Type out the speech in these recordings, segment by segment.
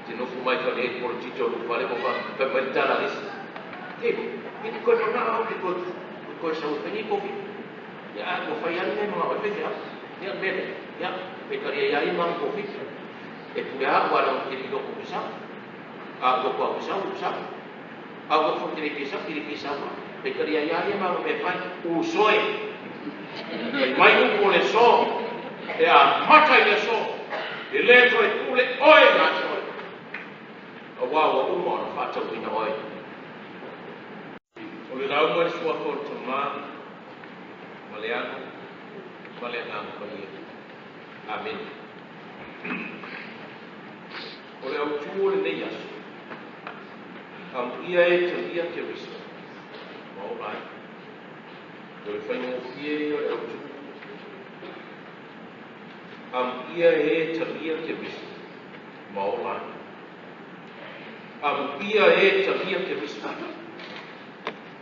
Te nofo mai fa nei polotiti o lou fale ma fai mai le tala a le isi. E, e te toe manao au te toe, toe sau e fai nei kofi. Ia, a ua fai lava le mea e manao ai faifeau. Ia, o le mea lea, ia, pe talia ia ia ma ana kofi. E pule lava au aua leaga ou te le i iloa po o sau. A ou iloa po o sau, ua sau. A ou iloa foi ou te le fia sau, ou te le fia sau lava. Pe talia ia ia ma ana mea e fai. Uso e! Fai mai upu o le aso, e amata i le aso, e le toe pule oe ia te oe, aua ua uma ona faatauina oe. O le lauga i le suafa o le Tama, ma le Alo, ma le Agaga Paia. Amene. O le autu o lenei aso, amuia e talia Keriso ma ola ai. O le faigofie ia o le autu. Amuia e talia Keriso ma ola ai. Amuia e talia Keriso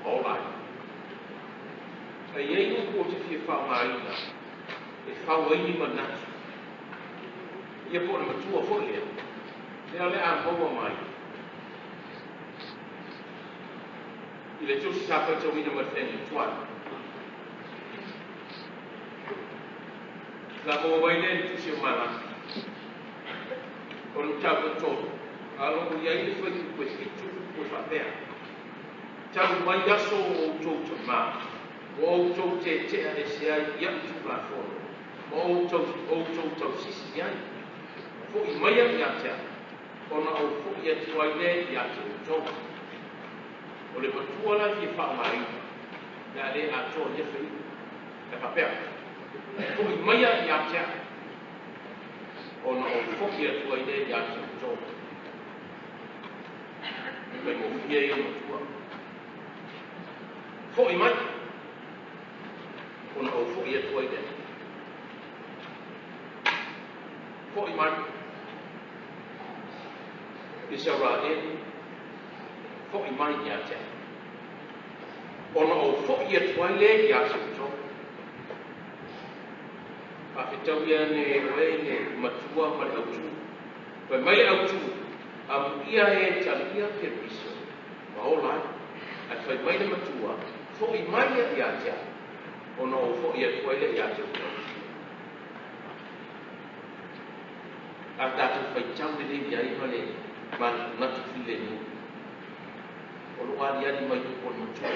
ma ola ai. E i ai upu ou te fia faaaogaina e fau ai ni manatu. Ia po o le matua foi lea, lea o le a maua mai i le tusi sa faitauina mai le feagaiga tuai. Sa maua mai lea i le tusi o Malaki, o le mataupu e 3, a o lo o i ai le fuaiupu e 7 upu e faapea, Talu mai aso o outou tamā, ua outou tetea ese ai i a'u Tulafono, ma outou tausisi i ai. Fo'i maia ia te a'u, ona ou fo'i atu ai lea ia te outou. O le matua la e fia faaaogaina, le a le atoa ia faiga. Ae faapea, Fo'i maia ia te a'u, ona ou fo'i atu ai lea ia te outou. Faigofie ia le matua. Fo'i mai, ona ou fo'i atu ai lea. Fo'i mai. Isaraelu, fo'i mai ia te a'u, ona ou fo'i atu ai lea ia te outou. Faafetau ia ne oe i le matua ma le autū. Fai mai le autū, amuia e talia Keriso ma ola ai. Ae fai mai le matua, fo'i mai ia te a'u, ona ou fo'i atu ai lea ia te outou. A tatou faitau lelei i ai ma le manatunatu filemu, o lo o aliali mai upu a le matua,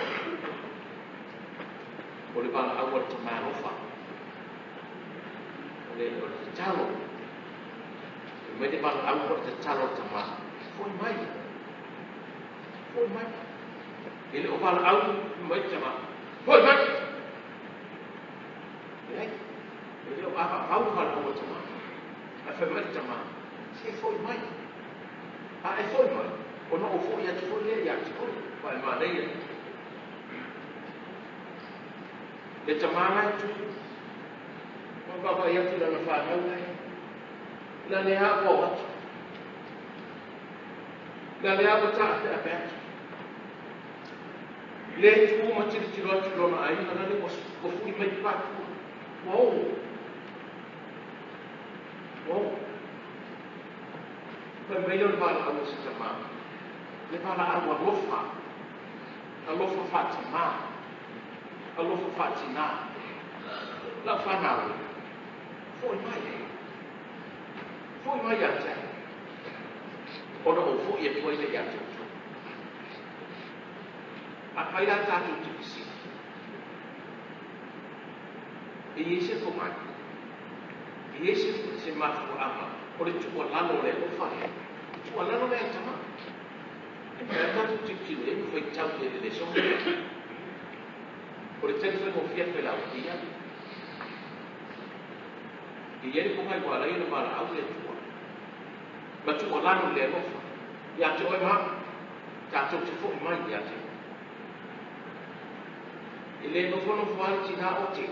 o le valaau a le tama alofa, o le tatalo. Fai mai le valaau po o le tatalo a le tama, foi mai, foi mai. E le o valaau mai le tama, foi mai. Leai, e le o avaavau le valaau a le tama. Ae fai mai le tama, se foi mai. A e foi mai, ona ou foi atu foi lea ia te oe. Aua e manaia. Le tama la e tu, ma vaavaai atu i lana fanau la e, la lea ua o atu. La lea ua taapeape atu. Le tu ma tilotilo atu i lona aiga, la le ua fuli mai patua. Ua oo. Ua oo. Fai mai lea o le valaau a se tama, le valaau alofa, alofa faatamā, alofa faatinā. Lau fanau e, foi mai, foi mai ia te au, ona ou foi atu ai lea ia te outou. Afai la tatou te fesili, e i ai se tomai, e i ai se mafuaaga o le tuualalo o le alofa lea, le tuualalo lea e tama. E mafai lava tatou tilotilo i ai ma faitau i ai i le lesona lea. O le tali faigofie atu e lauga, e i ai. E i ai le tomai ua ala ai ona valaau le Atua ma tuualalo i le alofa ia te oe ma au, tatou te foi mai ia te oe. E le nofonofo lava le tinā ote.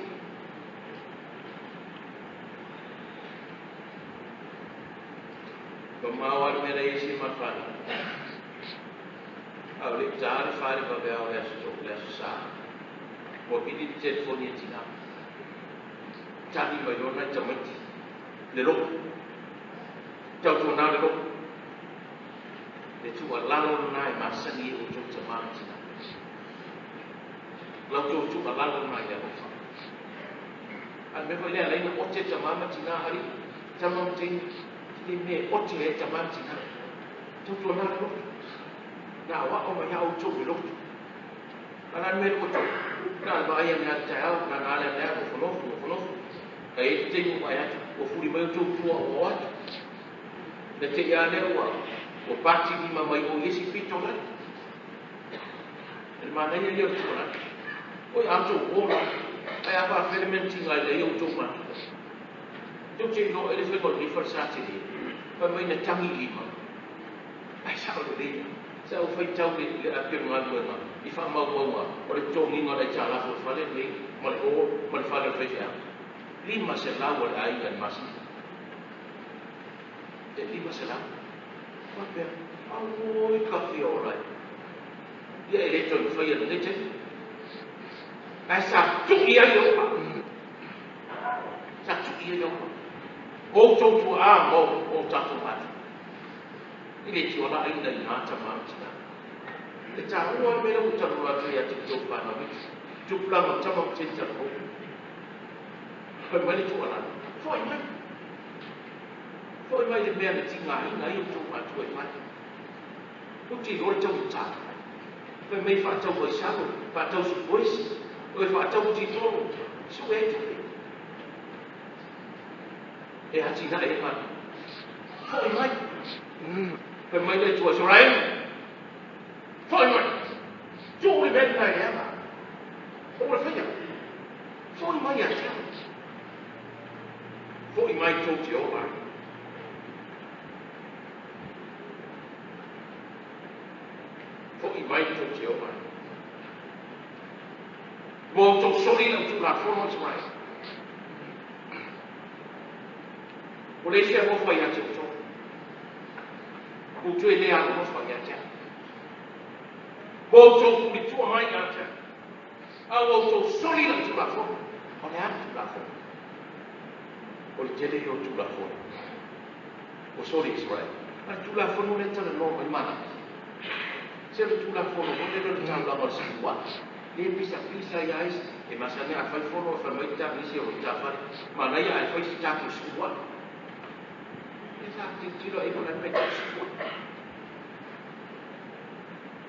Mamao lava le mea na i ai si ma fanau. A o le i ta le 4 i le vaveao o le aso le aso Sa, ua vili le telefoni e tinā. Tali mai loa nai tamaiti, le lotu. Tautuana le lotu. Tuualalo lena e masani ai outou tamā ma tinā. La outou tuualalo lena i le alofa. A le mea foi lea e ala ai ona ote tamā ma tinā, alii, tama ma teine, e le mea e ote ai tamā ma tinā. Tautuana le loto. Na aoao mai lava outou i le loto. A o le a le mea lea ua tupu? Na o le vaai ane lava i le taeao, nana le ane lava, nofonofo, nofonofo. Ae i ai le taimi ua vaai atu, ua fuli mai outou tua ua o atu. Na te i lava lea ua pati lima mai o i isi pito la. O le manaia ia o le tuualalo. Oi a outou uo la, ae a faafefea le mea na tiga ai outou matua? Tou te iloa ea le faiga o lenei falesa tele? Fai mai na tagi lima. Ae sao lelei lava. Sa ou faitau i le api o le galuega i faamaumauga o le totogiina o le aitalafu o le fale lenei ma le hall ma le fale o le faifeau. 500 a le aiga i le masina. E 500. Faapea, auoi ka fia ola e. Ia e le toe mafaia i lenei taimi. Ae sa tui ai oa. Sa tui ai oa. O outou tuaa ma o tatou matua. E le tio la aina i ngā tama ma tina. E tāua le mea lea ua talanoa atu ai ia te outou fanau i tupulaga o tama ma teine talavou. Fai mai le tuualalo, foi mai. Foi mai le mea na tigaina ai outou matua e fai. Ou te iloa le taugata. Fai mai faatau vaisalo, faatau supoesi, o e faatau titolo, sue ai tupe. E atinae ai galuega. Foi mai. Fai mai le Atua, Israeli, foi mai. Tuu le mea lena e leaga. Aua le faia. Foi mai ia te au. Foi mai tou te ola ai. Foi mai tou te ola ai. Ua outou soli lau Tulafono, Israeli. Ua leai se alofa ia te outou. Ua outou e le alolofa ia te au. Ua outou tulitua mai ia te au. A ua outou soli lau Tulafono. O le a le Tulafono? O le tele ia o Tulafono. Ua soli Israeli. A le Tulafono lea e talanoa mai Malaki. Se o le Tulafono foi lea o le taulaga o le Siua'i. Le pisapisa ia ai e masani a fai fono e fai mai le nisi o tafale. Manaia ae fai se tatou Siua'i. E sa tilotilo ai mo le mea tau Siua'i.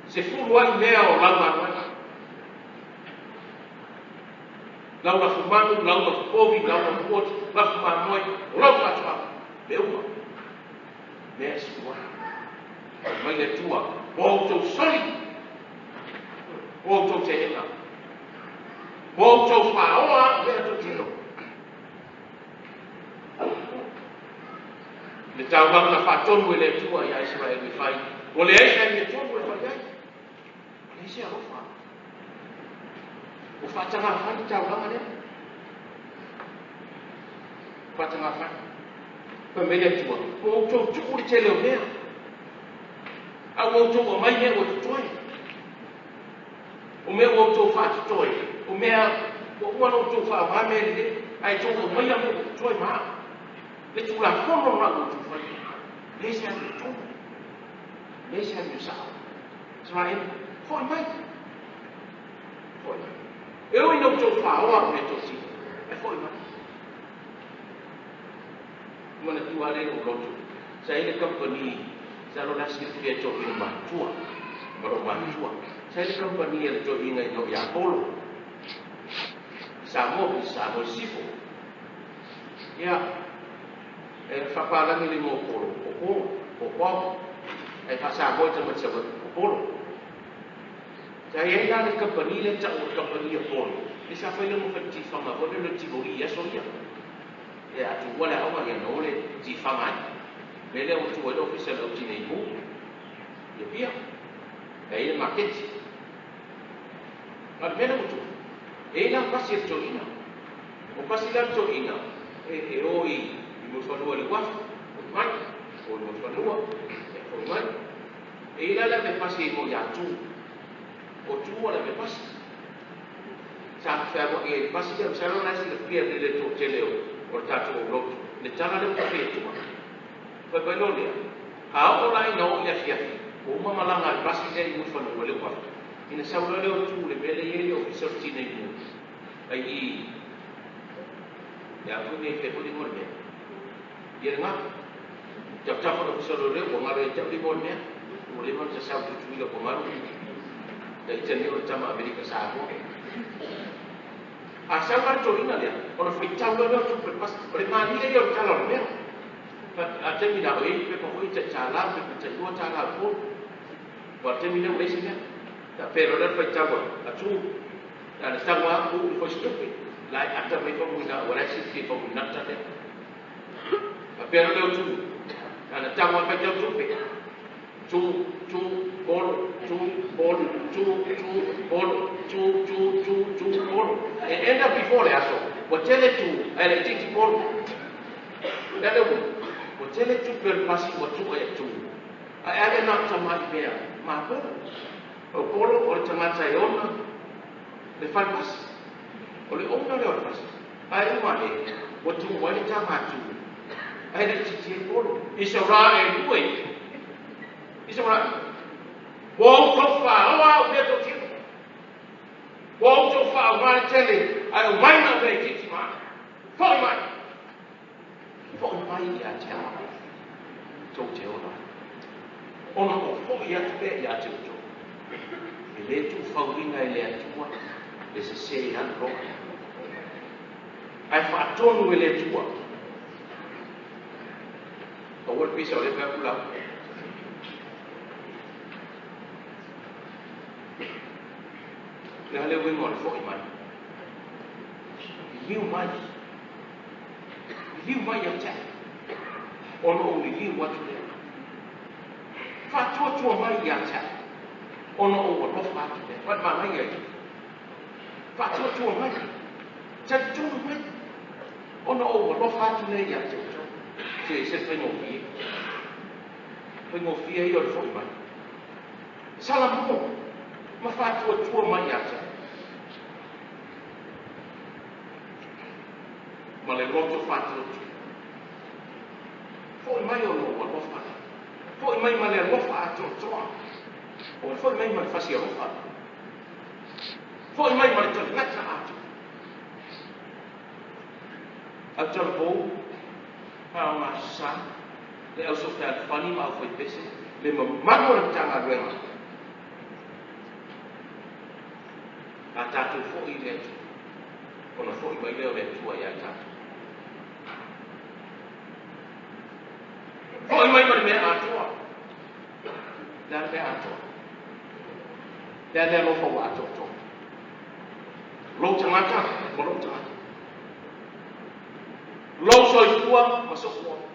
10 ai mea o lau galuega. Lau lafumanu, lau lafupovi, lau lafuoti, lafumamoe, o lau faatoaga. Mea uma. Mea 10 ai. Fai mai le Atua, ua outou soli, ua outou teena, ua outou faoa mea totino. Le taulaga na faatonu e le Atua ia Israeli e fai, ua leai se amiotonu e fai ai. Ua leai se alofa. Ua faatagafai le taulaga lea. Faatagafai. Fai mai le Atua, ua outou tuu le tele o mea. A ua outou aumai mea ua totoe. O mea ua outou faatotoe, o mea ua uma ona outou faaaoga mea lelei, ae outou aumaia mea ua totoe ma au. Le Tulafono lena ua outou faia. Leai se amiotonu. Leai se amio sao. Israeli, foi mai. Foi mai. E ui ina outou faoa mea totino, ae foi mai. Manatua lea lou loto. Sa i ai le kamupani, masalo o le a silafia e toeaiina matutua, ma lou matua. Sa i ai le kamupani a le toeaiina i ia Polo. I Samoa, i Samoa i Sisifo. Ia, e faapalagi le igoa o Polo, o Polo, o Paul. Ae faa-Samoa e tamaiti Savaii, o Polo. Sa i ai la le kamupani lea e tau o le kamupani a Polo, lea sa fai lona fale tifaga foi lea o le Tivoli i aso ia. E a tuua le aoga ia na o le tifaga ai. Mea lea ua tuu ai le ofisa o le au tinei mu i Apia. E ai le maketi. A o le mea lea ua tupu, e i ai la pasi a le toeaina. O pasi la le toeaina e o i Mulifanua i le uafu, foi mai. O i Mulifanua, e foi mai. E i ai la le ave pasi e igoa ia Tu. O Tu o le ave pasi. Sa fealuai ai i le pasi lea, masalo o la e silafia e le toatele o le tatou aulotu le tala lea ua fai atua. Fai mai loa lea, a oo la ina oo i le afiafi, Ua uma malaga a le pasi lea i Mulifanua i le uafu, ina sau loa lea o tu i le mea lea e i ai le Ofisa o le Tinei Mu, ai i le a foi nei, fea foi le igoa o le mea, ia lena. Tafatafa o le Ofisa o Leoleo, ua galo ia te au le igoa o le mea, ua leva ona sasau i Tutuila ua galo. Ta ita nei o le tama Amerika Samoa. A sau la le toeaina lea, ona faitau loa lea o tupe o le pasi. O le malie ia o le tala o le mea. A le taimi la o i ai pepa foi ia tai $1, pepa tai $2 o Upolu. Aua o le taimi lea ua leai se mea. Faapea loa lea o le faitau a Tu, na ona tago lava uu le foisitupe, la e ata mai Faumuina aua la e silafia e Faumuina le tala lea. Faapea loa lea o Tu, na ona tago lava faitau tupe, Tu, Tu, Polo, Tu, Polo, Tu, Tu, Polo, Tu, Tu, Tu, Tu, Polo. E end up before le aso, ua tele Tu ae laitiiti Polo. O le a le uiga? Ua tele tupe o le pasi ua tuu e Tu, ae a le na o tamai mea ma Polo. O Polo o le tagata e ona le fale pasi. O le owner lea o le pasi. Ae uma ane, ua tuu mai le tama a Tu, ae laitiiti ai Polo. I se ra e lua ia. I se ra. Ua outou faaoa au mea totino. Ua outou faaaoga le tele, ae omai na o mea itiiti ma ane. Foi mai. Foi mai ia te au, tou te ola ai. Ona ou foi atu lea ia te outou. E le tuufauina e le Atua le sese e alu loa, ae faatonu e le Atua. Aua le pisa o lea fai atu lau. Le a le uiga o le foi mai? Liliu mai. Liliu mai ia te au, ona ou liliu atu lea. Faatuatua mai ia te au, ona ou alofa atu lea. Vaai le manaia ia. Faatuatua mai, talitonu mai, ona ou alofa atu lea ia te outou. Se e se faigofie. Faigofie ia o le foi mai. Salamo ma faatuatua mai ia te au. Ma le loto faatuatua. Foi mai ona ou alofa lea. Foi mai ma le alofa atoatoa. Aua le foi mai ma le fasi alofa. Foi mai ma le tagata atoa. Au talavou, paoga sa, le au sofealofani ma au faipese, le mamalu o le Matagaluega. A tatou foi i le Atua, ona foi mai lea o le Atua ia tatou. Foi mai ma le mea atoa. Le a le mea atoa? Le a le alofa ua atoatoa? Lou tagata ma lou tagata. Lou soifua ma sou ola.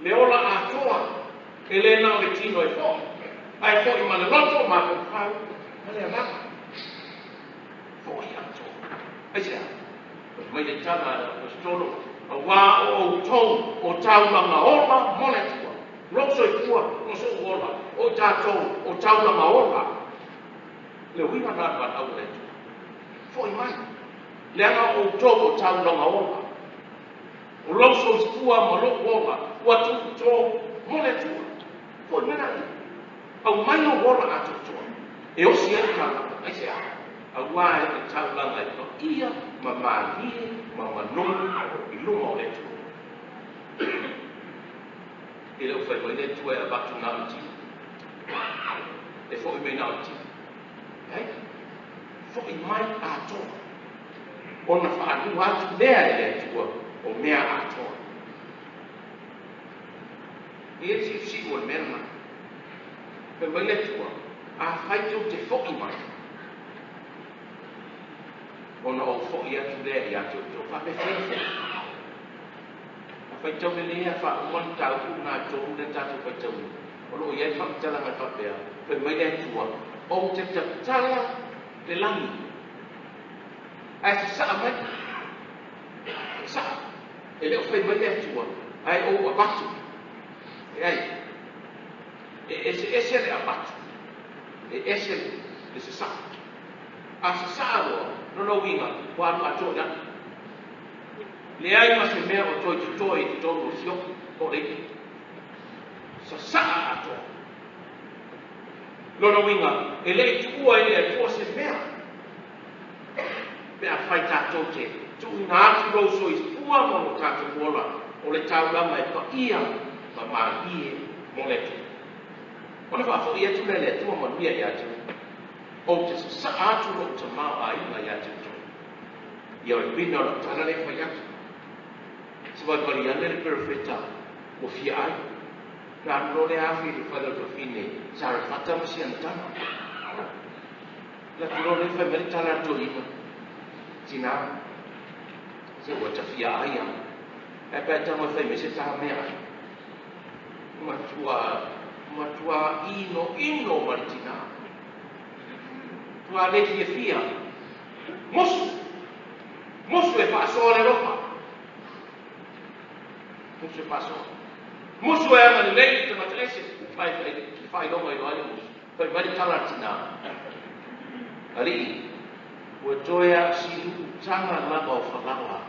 Le ola atoa e le na o le tino e foi, ae foi ma le loto, mafaufau ma le agaga. Foi atoa. Aisea? Fai mai le tala a le Aposetolo, Auā o outou o taulaga ola mo le Atua. Lou soifua ma sou ola, o i tatou o taulaga ola. Le uiga lena o le valaau a le Atua. Foi mai, leaga o outou o taulaga ola. O lou soifua ma lou ola ua tuuto mo le Atua. Foi mai laia, aumai lou ola atoatoa e osi ai le taulaga. Aisea? Auā e taulaga e paia ma malie ma manogi i luma o le Atua. E le o fai mai le Atua e avatu na o le tino. E foi mai na o le tino. Leai. Foi mai atoa. Ona faalua atu lea e le Atua o mea atoa. E i ai le siusiu o le mea lena. Fai mai le Atua, Afai tou te foi mai, ona ou foi atu lea ia te outou. Faapefea le foi? A faitau lelei a faauma le mataupu lena e tolu lea tatou faitauina, o lo o i ai le faamatalaga e faapea, Fai mai le Atua, Ou te tatala le lagi, ae sasaa mai. Sasaa. E le o fai mai le Atua, ae ou avatu. Leai. E eseese le avatu, e ese le sasaa. A sasaa loa, lona uiga, ua alu atoa i lalo. Leai ma se mea o toe totoe i totonu o le sioki po o le i'a. Sasaa atoa. Lona uiga, e le i tuua e le Atua se mea pe afai tatou te tuuina atu lou soifua ma lo tatou ola o le taulaga e paia ma malie mo le Atua. Ona faafoi atu lea e le Atua manuia ia te oe. Ou te sasaa atu lou tamaoaiga ia te outou. Ia o le uiga o lau tala lea e fai atu. Savalivali ane le perofeta ua fia ai. Ona alu loa lea afe i le fale o le fafine Sarefata ma si ana tama. Alu atu loa lea fai mai le tala a le toeaina, Tina, se ua ta fia ai lava. Ae pe a e tago e fai mai se ta meaai. Matua, matua inoino ma le tina. Matua le fiafia. Musu! Musu e faasoa le alofa. Musu e faasoa. Musu e agalelei i le tagata ese. Fai, fai, faailoga i ai musu. Fai mai le tala a le tina. Alii, ua toe a o si lu'utaga lava o falaoa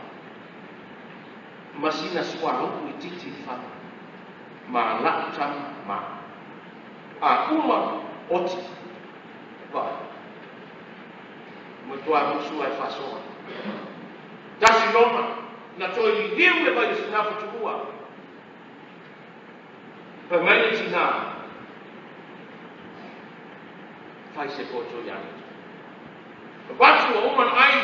ma sina suauu itiiti i le fagu, ma la'u tama ma a uma oti. Vaai. Matua musu a e faasoa. Tasi lona, na toe liliu le vai o sina fatulua. Fai mai le tina, Fai se poto ia te. Avatu ua uma ona ai,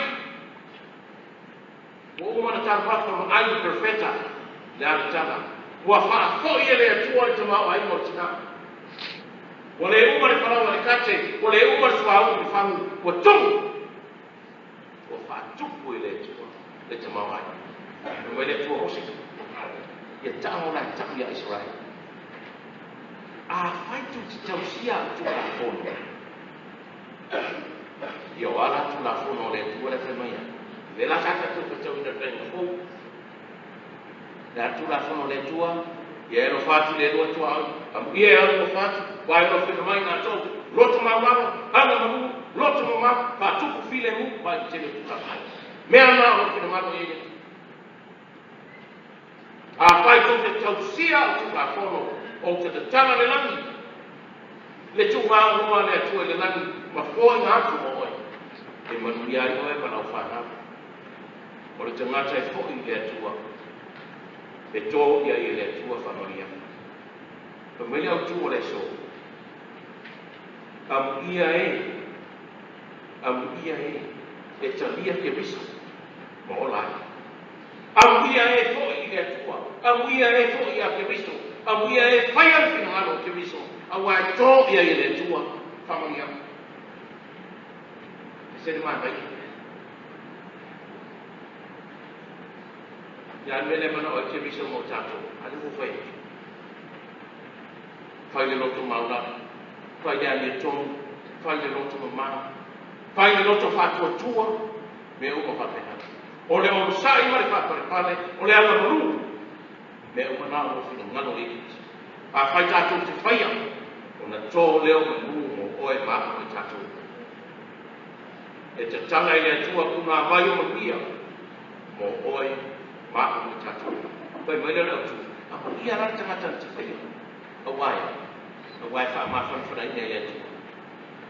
ua uma ona taumafa ma ai le perofeta, le a le tala, ua faafoi e le Atua le tamaoaiga o le tina. Ua le uma le falaoa i le kate, ua le uma le suauu i le fagu, ua tumu. Ua faatupu e le Atua le tamaoaiga. Fai mai le Atua Mose, Ia tago la e tau ia Isaraelu. Afai tou te tausia au Tulafono, ia o a la Tulafono a le Atua la e fai mai ai? O lea la sa tatou faitauina i le Paeaiga Fou. Le a le Tulafono a le Atua? Ia e alofa atu i le lua tuaoi, amuia e alofa atu, ua e alofa mai matou, loto maualalo, aga malu, loto mama, faatupu filemu, ma i tele o tulaga. Mea na o lou finagalo e i ai le Atua. Afai tou te tausia au Tulafono, ou te tatala le lagi, le tuugaoloa a le Atua i le lagi, ma foaiga atu mo oe, e manuia ai oe ma lau fanau. O le tagata e foi i le Atua, e to i ai e le Atua faamanuiaga. Fai mai le autu o le aso, Amuia e, amuia e, e talia Keriso ma ola ai. Amuia e foi i le Atua, amuia e foi ia Keriso, amuia e faia le finagalo o Keriso, aua e to i ai e le Atua faamanuiaga. E se le manaia. Ia le mea lea e manao ai Keriso mo tatou, a lea ua fai atu. Fai le loto maulalo, fai le amiotonu, fai le loto mama, fai le loto faatuatua, mea uma faapena. O le onosai ma le faapalepale, o le agamalu, mea uma na o lo o finagalo i ai Keriso. Afai tatou te faia, ona to lea o manu mo oe ma au ma i tatou uma. E tatala e le Atua punavai o manuia mo oe ma au ma i tatou uma. Fai mai lea o le autu, amuia la le tagata na te faia, aua e a? Aua e faamafanafanaina e le Atua.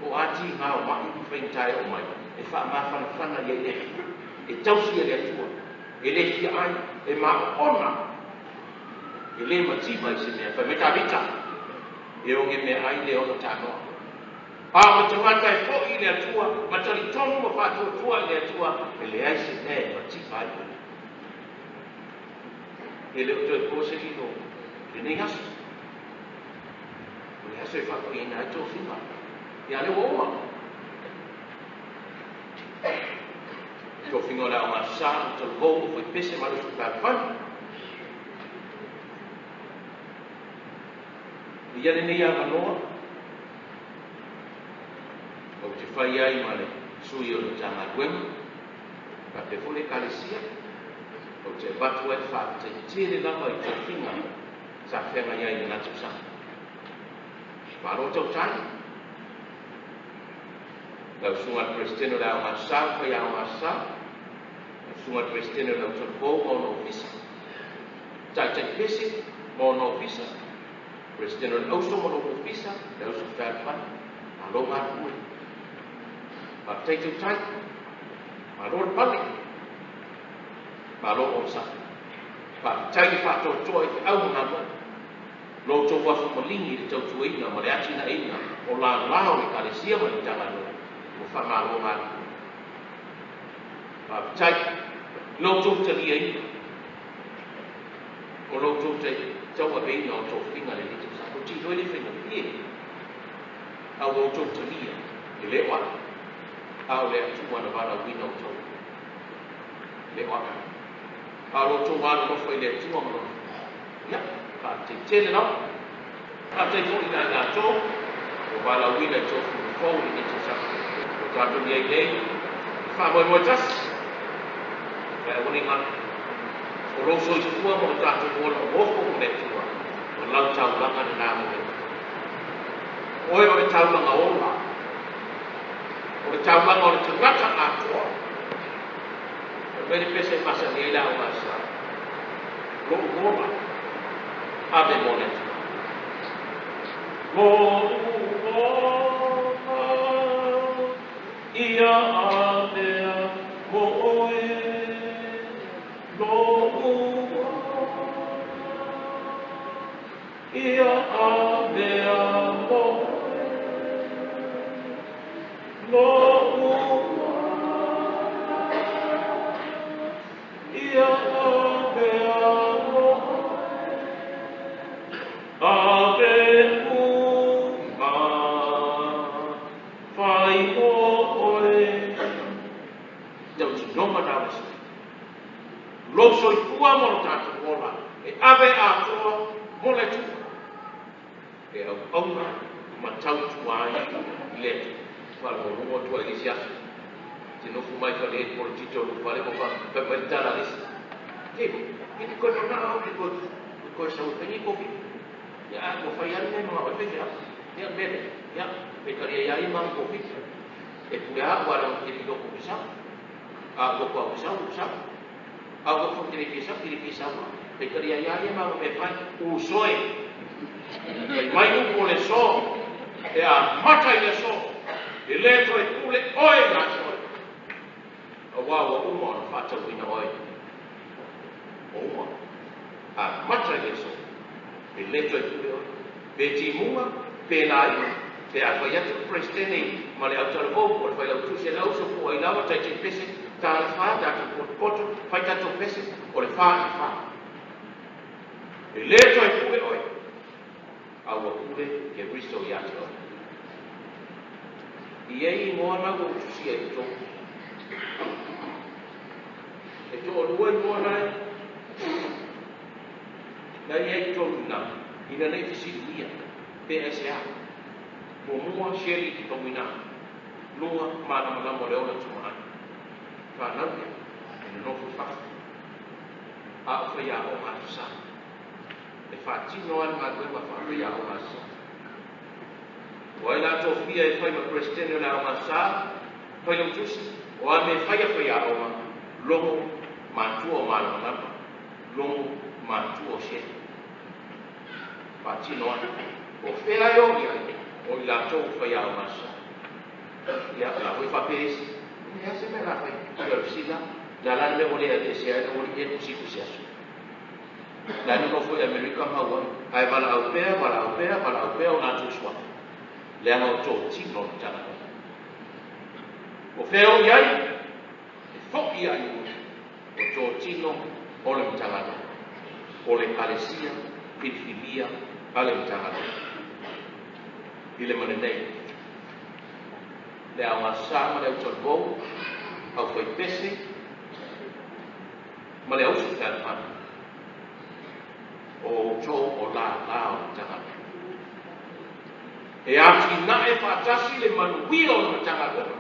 O a tiga o maʻi ma faigata e oo mai, e faamafanafana ia i le Atua, e tausi e le Atua, e le fia ai, e maoona, e le mativa i se mea. Fai mai Tavita, e oge meaai le ono tanoa. A o le tagata e foi i le Atua, ma talitonu ma faatuatua i le Atua, e leai se mea e mativa ai oe. E le o toe po se lilo i lenei aso. O le aso e faapaiaina ai tofiga. Ia lea ua uma. Tofiga o le aoga sa, o talavou, o faipese ma le usu fealofani. Ia lenei avanoa, ou te fai ai ma le sui o le Matagaluega, faapea foi le Ekalesia, ou te avatu ai le faafetai tele lava i tofiga sa feagai ai i lena tausaga. Malo tautai. Lau Susuga i le Peresetene o le Aoga Sa ma Faiaoga Sa, lau Susuga i le Peresetene o le Autalavou ma ona Ofisa, Taitai Pese ma ona Ofisa, Peresetene o le Auso ma lou Ofisa, le Auso Fealofani. Malo galulue. Faafetai tautai. Malo le pale. Malo onosai. Faafetai le faatoatoa i feau ma galuega. Lo outou afu maligi i le tautuaina ma le atinaeina o lala o le Ekalesia ma le Matagaluega, ua faamalo galulue. Faafetai i lo outou taliaina o lo outou tauaveina o tofiga i lenei tausaga. Ou te iloa e le faigofie, a ua outou talia, e le o au, a o le Atua na valaauina outou. E le o au, a o lo outou alolofa i le Atua ma Lona finagalo. Ia, faafetai tele lava. Faafetai foi ia i latou ua valaauina i tofiga fou i lenei tausaga. Ua tatou i ai nei i faamoemoe tasi, ae aua ne i galo, o lou soifua ma lo tatou ola nofo ma le Atua, o lau taulaga lena mo le Atua. O oe o le taulaga ola, o le taulaga o le tagata atoa. Fai mai le pese e masani ai le Aoga Sa, Lo'u ola, ave mo le Atua. Lo'u ola, ia avea mo oe. Lo'u ola, ia avea mo oe. Lo'u ola, ia avea mo oe. Ave uma, fai mo oe. Tautinoga na o le aso. Lou soifua ma lo tatou ola e ave atoa mo le Atua. E auauna ma tautua ai i le Atua. Faalogologo atu ai i le isi aso. Te nofo mai fale e polotito o lou fale ma fai mai le tala a le isi. Te, e te koe manao au te koe, te koe sau e fai ni kofi. Ia, a ua fai lava le mea e manao ai faifeau. Ia, le mea lea, ia, pe talia ia ia ma ana kofi. E pule lava au aua leaga ou te le iloa po o sau. A ua koa au sau, ua sau. A ua foi te le fia sau, te le fia sau lava. Pe talia ia ia ma ana mea e fai. Uso e, fai mai upu o le aso, e amata i le aso, e le toe pule oe ia te oe. Aua ua uma ona faatauina oe. Ua uma. Amata i le aso, e le toe pule oe. Pe timuga, pe laina, pe a fai atu le Peresetene ma le autalavou po o le Failautusi a le Auso po o ai lava, taitai pese, tala fa, tatou potopoto, fai tatou pese, o le fa i le fa. E le toe pule oe, a ua pule Keriso ia te oe. E i ai igoa na ua ou tusia i totonu. E toalua igoa na e na i ai i totonu i ina, ina ne i fesiligia pe aisea. Muamua, Shirley Faumuina. Lua, Malamalama o le Ola Tumaai. Fanau ia, e nonofo i fafo. A o faiaoga Aso Sa. E faatino lava le galuega faafaiaoga Aso Sa. O ai la tofia e fai ma Peresetene o le Aoga Aso Sa, Failautusi, o a mea e fai a faiaoga, logo matua o Malamalama, logo matua o Shirley. Faatino ai. O fea e o i ai, o i latou o faiaoga Aso Sa. Ia, o la foi faapea isi, e leai se mea o le a fai. Ia o le fesili la, o le a la le mea ua le aveesea ai le aualii ia e tusitusi aso? La e nonofo i Amerika ma Hawaii, ae valaau pea, valaau pea, valaau pea o latou suafa, leaga o totino o le Matagaluega. O fea o i ai? E foi ia i o totino o le Matagaluega, o le Ekalesia filifilia a le Matagaluega. I le ma lenei, le Aoga Sa ma le Autalavou, Aufaipese ma le Auso Fealofani, o outou o lala o le Matagaluega. E atinae faatasi le manuia o le Matagaluega,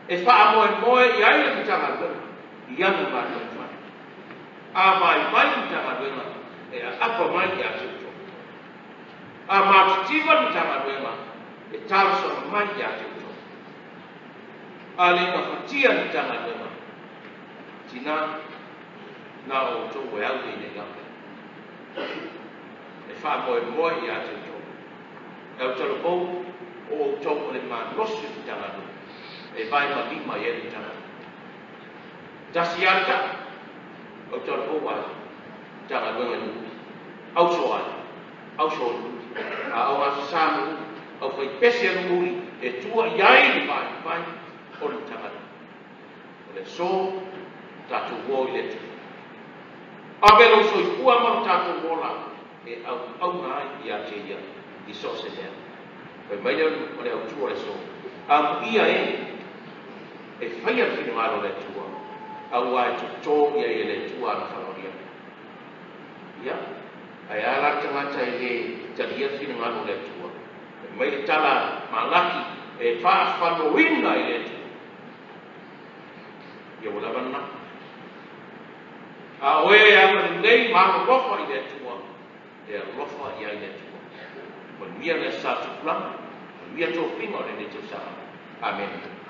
e faamoemoe i ai le Matagaluega i ana galuega fai. A vaivai le Matagaluega, e aapa mai ia te outou. A matitiva le Matagaluega, e talosaga mai ia te outou. A le gafatia le Matagaluega, tina na o outou e au nei lava. E faamoemoe ia te outou. E autalavou, O outou o le malosi o le Matagaluega e vae ma lima i ai le Matagaluega. Tasi lava le tala, o talavou ai, Matagaluega i Nuu, auso ai, auso i Nuu, a o gasasa nuu, au faipese a Nuuuli e tua i ai le vaivai o le Matagaluega. O le aso, tatou o i le Atua. Ave lou soifua ma lo tatou ola e auauna ai ia te ia i so o se mea. Fai mai le o le autu o le aso, amuia e e faia le finagalo o le Atua, aua e toto i ai e le Atua ana faamanuiaga. Ia, ae a la le tagata e le talia le finagalo o le Atua? Fai mai le tala Malaki, e faafaloina i le Atua. Ia ua lava lena. A o e agalelei ma alolofa i le Atua, e alofa i ai le Atua. Manuia le Aso Sa Tupulaga, manuia tofiga o lenei tausaga. Amene.